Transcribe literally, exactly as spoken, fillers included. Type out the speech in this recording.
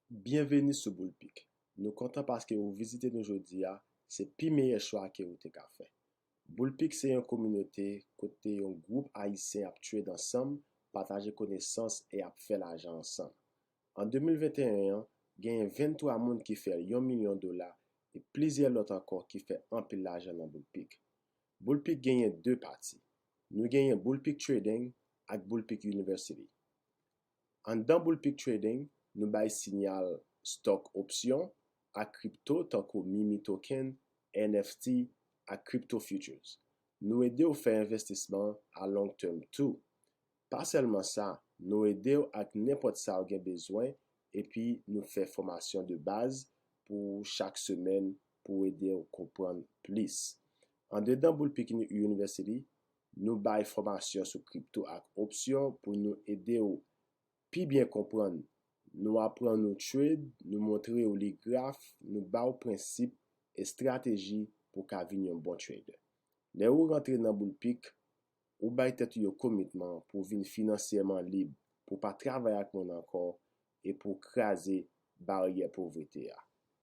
Byenveni sou Boulpik. Nou kontan paske ou vizite nou jodi a, se pi meyè chwa ke ou te ka fè. Boulpik se yon kominote kote yon gwoup Ayisyen ap trade ansanm, pataje konesans e ap fè lajan ansanm. An de mil venteyen an, genyen venntwa moun ki fè yon milyon dola e plizyè lòt ankò ki fè anpil lajan nan Boulpik. Boulpik genyen de pati. Nou genyen Boulpik Trading ak Boulpik University. Anndan Boulpik Trading, nou bay siyal stòk opsyon ak kripto tankou Mimi Token, N F T ak Crypto Futures. Nou ede w fè envestisman a long term tou. Pa sèlman sa, nou ede w ak nenpòt sa w gen bezwen epi nou fè fòmasyon de baz pou chak semèn pou ede w konprann plis. Andedan Boulpik University, nou bay fòmasyon sou kripto ak opsyon pou nou ede w pi byen konprann. Nou aprann ou trade, nou montre w li graf, nou ba w prensip, estrateji pou w ka vin yon bon trader. Lè ou rantre nan Boulpik, ou bay tèt ou yon komitman pou w vin finansyèman lib, pou w pa travay ak moun ankò e pou w kraze baryè povrete a.